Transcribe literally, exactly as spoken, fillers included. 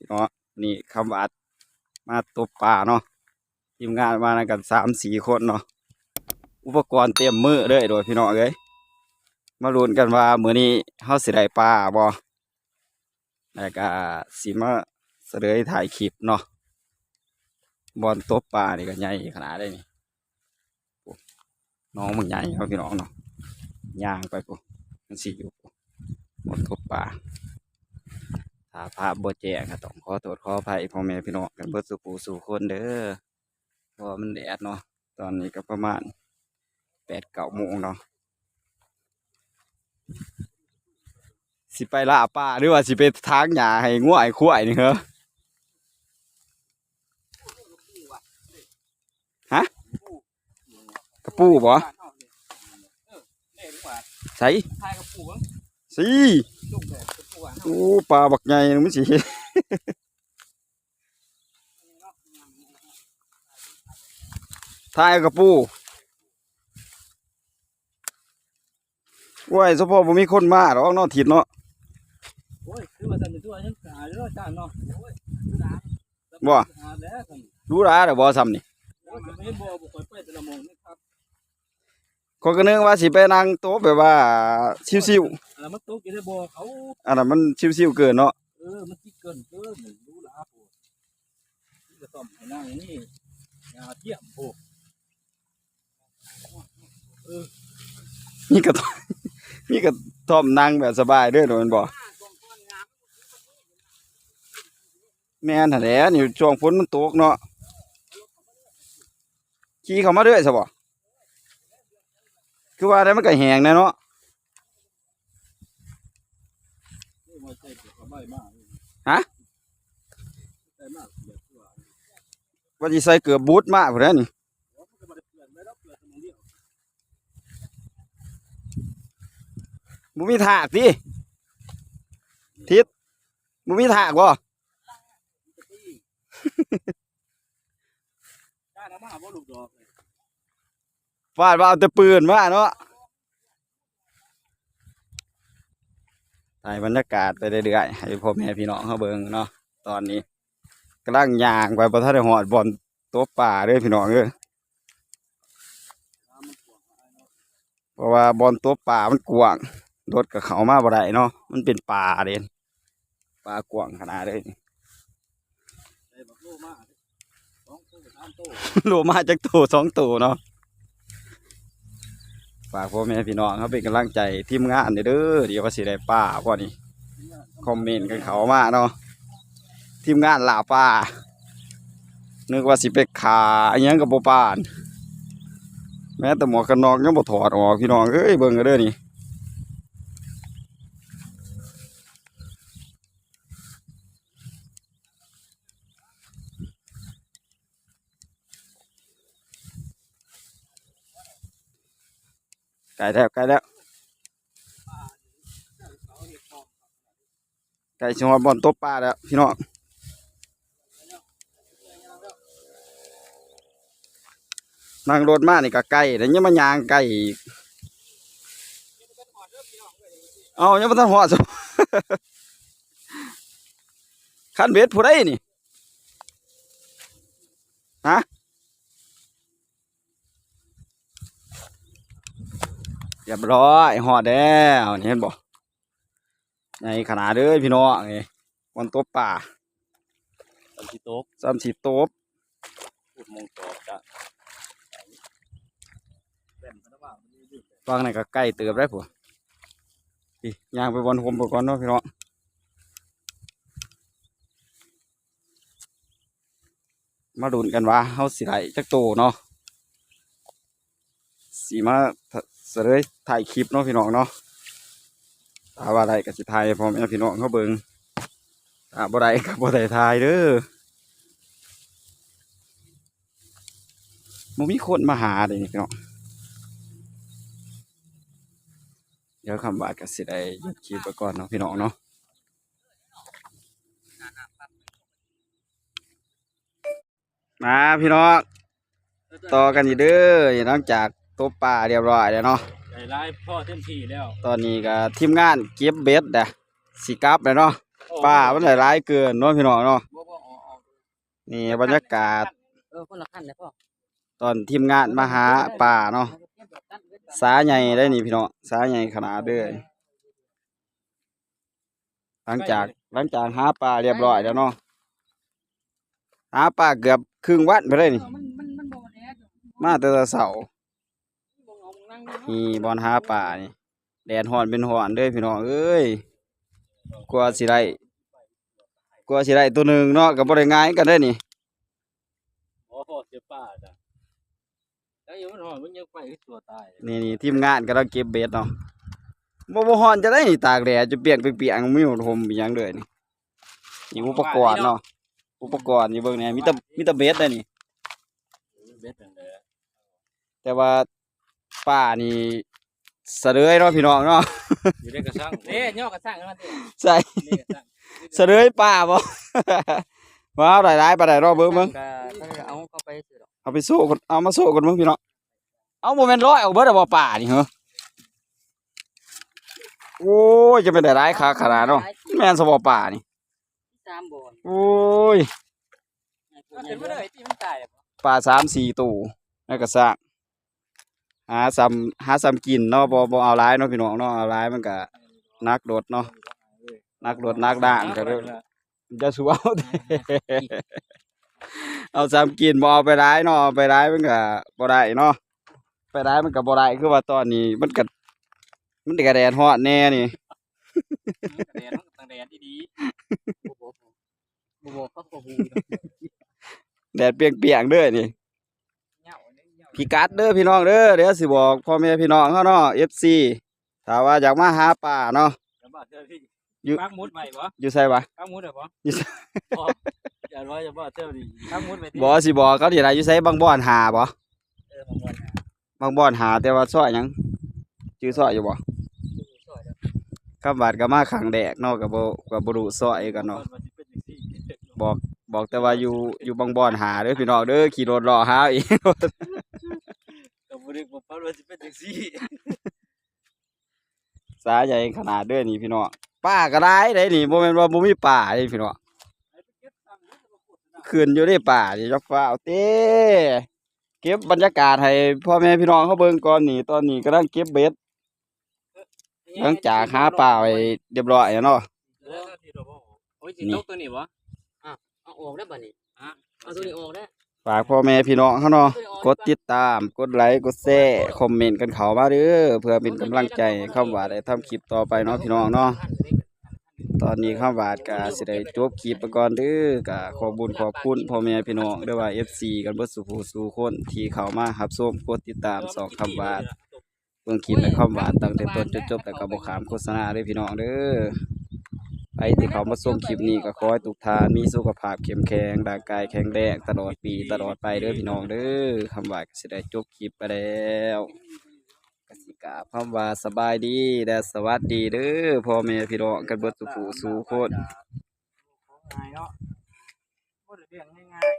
เนาะ นี่คำอัดมาตบปลาเนาะ ทีมงานมานำกันสามสี่คนเนาะ อุปกรณ์เต็มมือเลยโดยพี่น้องเอ้ย มาลุ้นกันว่ามื้อนี้เฮาสิได้ปลาบ่ แล้วก็สิมาเสนอถ่ายคลิปเนาะ บ่อนตบปลานี่ก็ใหญ่ขนาดใดนี่ โอ้ หนองมันใหญ่เนาะพี่น้องเนาะ ย่างไปพุ้น มันสิอยู่พุ้น บ่อนตบปลา ถ้าภาพบ่แจ้งก็ต้องขอโทษขออภัยพ่อแม่พี่น้องกันเบิดสู่ผู้สู่คนเด้อ เพราะว่ามันแดดเนาะ ตอนนี้ก็ประมาณแปดเก้าโมงเนาะ สิไปล่าปลาหรือว่าสิไปถางหญ้าให้งัวให้ควายนี่เหรอ ฮะ กระปูบ่ ใส่ สิ โอ้ ปลาบักใหญ่มันสิ ถ่ายกระปู โอ้ย เฉพาะบ่มีคนมาดอกเนาะ ทิศเนาะ โอ้ย คือว่าซั่นตัวยังหาเด้ออาจารย์เนาะ โอ้ย บ่ หาแล้วซั่น รู้หลาเด้อบ่ซ้ำนี่ โอ้ย สิไปเห็นบ่ บ่ค่อยไปแต่ละหม่องนี่ครับ ข้อยก็นึกว่าสิไปนั่งโต๊ะแบบว่าชิวๆ อันนั้นมันตกอยู่ในบ่อเขา อันนั้นมันชิวๆเกินเนาะ เออ มันสิเกินเกิน รู้หลาโพด นี่ก็ต้องให้นั่งนี่ อย่าเทียมโพด เออ มีกระท่อม มีกระท่อมนั่งแบบสบายเด้อ แม่นบ่ แม่นหั่นแหละ นี่ช่วงฝนมันตกเนาะ ขี่เข้ามาเรื่อยซะบ่ คือว่าได้มันก็แห้งแน่เนาะ ฮะ ว่าสิใส่เกือบบูทมาพุ้นแหล้วนี่ บ่มีถากติ ทิศ บ่มีถากบ่ ฟาดว่าเอาแต่ปืนมาเนาะ ถ่ายบรรยากาศไปเรื่อยๆ ให้พ่อแม่พี่น้องเขาเบิ่งเนาะ ตอนนี้กำลังย่างไป บ่ทันได้ฮอดบ่อนตบปลาเด้อพี่น้องเอ้ย เพราะว่าบ่อนตบปลามันกว้าง รถก็เข้ามาบ่ได้เนาะ มันเป็นป่าเด้ ปลากว้างขนาดเลย ได้บักโลมา สองโต สามโต โลมาจักโต สองโตเนาะ ฝากพ่อแม่พี่น้องเขาเป็นกำลังใจทีมงานเด้อ เดี๋ยวว่าสิได้ปลาบ่นี่ คอมเมนต์กันเข้ามาเนาะ ทีมงานล่าปลา นึกว่าสิไปฆ่าอิหยังกับบ่ปาน แม้แต่หมวกกันน็อกยังบ่ถอดออก พี่น้องเอ้ย เบิ่งกันเด้อนี่ ใกล้แล้ว ใกล้แล้ว ใกล้สิฮอดบ่อนตบปลาแล้วพี่น้อง นั่งรถมานี่ก็ไกลแล้ว ยังมาย่างไกลอีก เอายังบ่ทันฮอด คันเบ็ดผู้ใดนี่ ฮะ เรียบร้อย ฮอดแล้ว นี่เห็นบ่ ใหญ่ขนาดเลยพี่น้อง นี่ บ่อนตบปลา ซ้ำสิตก ซ้ำสิตก พูดมองต่อจ้ะ ฟังนี่ก็ใกล้เติบแล้วพุ้น นี่ ย่างไปบ่อนโฮมไปก่อนเนาะพี่น้อง มาลุ้นกันว่าเฮาสิได้จักโตเนาะ สิมาเสนอถ่ายคลิปเนาะพี่น้องเนาะ ถ้าว่าได้ก็สิถ่ายให้พ่อแม่พี่น้องเขาเบิ่ง ถ้าบ่ได้ก็บ่ได้ถ่ายเด้อ บ่มีคนมาหาเด้พี่น้อง เดี๋ยวคำว่าก็สิได้หยุดคลิปไปก่อนเนาะพี่น้องเนาะ มาพี่น้อง ต่อกันอีกเด้อ หลังจากตบปลาเรียบร้อยแล้วเนาะ ได้หลายพอเต็มที่แล้ว ตอนนี้ก็ทีมงานเก็บเบ็ดนะ สิกลับแล้วเนาะ โอ้ ไป ปลามันได้หลายเกินเนาะพี่น้องเนาะ บ่บ่เอาเอา นี่บรรยากาศ เออคนละคันเลยพ่อ ตอนทีมงานมาหาปลาเนาะ สาใหญ่ได้นี่พี่น้อง สาใหญ่ขนาดเลย หลังจากหลังจากหาปลาเรียบร้อยแล้วเนาะ หาปลาเกือบครึ่งวันไปเลยนี่ มันมันมันบ่แน่ มาแต่เช้า นี่บ่อนหาปลานี่ แดดฮ้อนเป็นฮ้อนเด้อพี่น้องเอ้ย กว่าสิได้ กว่าสิได้ตัวหนึ่งเนาะ ก็บ่ได้ง่ายกันเด้อนี่ บ่พอเสียปลาจ้ะ แล้วอยู่มันฮ้อนมันยังไปคือตัวตาย นี่นี่ทีมงานกำลังเก็บเบ็ดเนาะ บ่บ่ฮ้อนจะได้นี่ ตากแดดจะเปียกเปียกๆ มีหมดห่มมีหยังเลยนี่ นี่อุปกรณ์เนาะ อุปกรณ์นี่เบิ่งแหน่ มีแต่มีแต่เบ็ดเลยนี่ เบ็ดนั่นแหละ แต่ว่าปลานี่สะเดยเนาะพี่น้องเนาะ อยู่ในกระชัง เด้ย่อกระชังนั่นติ ใช่ นี่กระชัง สะเดยปลาบ่ ว้าว หลายๆ ปลาได้เนาะ เบิ่งเบิ่ง ก็ก็เอาเข้าไปสิดอก เอาไปสู้กัน เอามาสู้กันเบิ่งพี่น้อง เอาบ่แม่นร้อยเอาเบิดแล้วบ่ปลานี่เหรอ โอ้ย จะเป็นได้หลายคักขนาดเนาะ แม่นซะบ่ปลานี่ สามบ่อน โอ้ย เอาขึ้นมาเลยที่มันตายแล้วบ่ ปลาสามสี่ตัว แล้วก็สร้าง หาซ้ำ หาซ้ำกินเนาะ บ่ บ่เอาหลายเนาะพี่น้องเนาะ เอาหลายมันก็หนักโดดเนาะ หนักโดดหนักด่างก็เลย จะสู้เอา เอาซ้ำกิน บ่เอาไปหลายเนาะ เอาไปหลายมันก็บ่ได้เนาะ ไปหลายมันก็บ่ได้ คือว่าตอนนี้มันก็ มันก็แดดฮ้อนแน่นี่ แดดมันก็ต้องแดดดีๆ บ่บอก บ่บอกเขาก็ฮู้ แดดเปรียงๆ เด้อนี่ เหงาเลยเหงา พิกัดเด้อพี่น้องเด้อ เดี๋ยวสิบอกพ่อแม่พี่น้องเฮาเนาะ เอฟซี ถ้าว่าอยากมาหาปลาเนาะ อย่าบอกเธอพี่ อยู่ ปักหมุดไว้บ่ อยู่ไสวะ ปักหมุดไว้บ่ อยู่ไส บอก อย่าว่าอย่าบอกเธอพี่ ปักหมุดไว้ติ บ่ สิบอกเขานี่ล่ะ อยู่ไส บางบ่อนห้าบ่ เออ บางบ่อนห้า บางบ่อนห้า แต่ว่าซอยหยัง ชื่อซอยอยู่บ่ ซอยเด้อ คำหวาดก็มาครั้งแรกเนาะ ก็บ่ ก็บ่รู้ซอยกันเนาะ ว่าสิเป็นจังซี่ บอก บอกแต่ว่าอยู่ อยู่บางบ่อนห้าเด้อพี่น้องเด้อ ขี่รถเลาะหาเอง ก็บ่ได้บอกว่าสิเป็นจังซี่ สาใหญ่ขนาดเด้อนี่พี่น้อง ปลาก็หลายเด้นี่ บ่แม่นว่าบ่มีปลาเด้พี่น้อง ขึ้นอยู่เด้ปลานี่ อย่าฟ้าวเต้ เก็บบรรยากาศให้พ่อแม่พี่น้องเขาเบิ่งก่อนนี่ ตอนนี้กำลังเก็บเบ็ด หลังจากหาปลาไว้เรียบร้อยแล้วเนาะ โอ้ย สิตกตัวนี้บ่ อ่ะ เอาออกได้บ่นี่ ฮะ เอาตัวนี้ออกได้ ฝากพ่อแม่พี่น้องเขาเนาะ กดติดตาม กดไลค์ กดแชร์ คอมเมนต์กันเข้ามาเด้อ เพื่อเป็นกำลังใจให้คำหวาดได้ทำคลิปต่อไปเนาะพี่น้องเนาะ ตอนนี้คำหวาดก็สิได้จบคลิปไปก่อนเด้อ ก็ขอบบุญขอบคุณพ่อแม่พี่น้องเด้อว่า เอฟซี กันเบิดสู่ผู้สู่คนที่เข้ามารับชม กดติดตามช่องคำหวาด เบิ่งคลิปให้คำหวาดตั้งแต่ต้นจนจบ แต่ก็บ่ข้ามโฆษณาเด้อพี่น้องเด้อ ไผที่เข้ามาชมคลิปนี้ก็ขอให้ทุกท่านมีสุขภาพเข้มแข็ง ร่างกายแข็งแรงตลอดปีตลอดไปเด้อพี่น้องเด้อ คำหวาดก็สิได้จบคลิปไปแล้ว ก็สิกล่าวคำว่าสบายดีและสวัสดีเด้อ พ่อแม่พี่น้องกันเบิดสู่ผู้สู่คน ง่ายเนาะ บ่ได้เลี้ยงง่ายๆ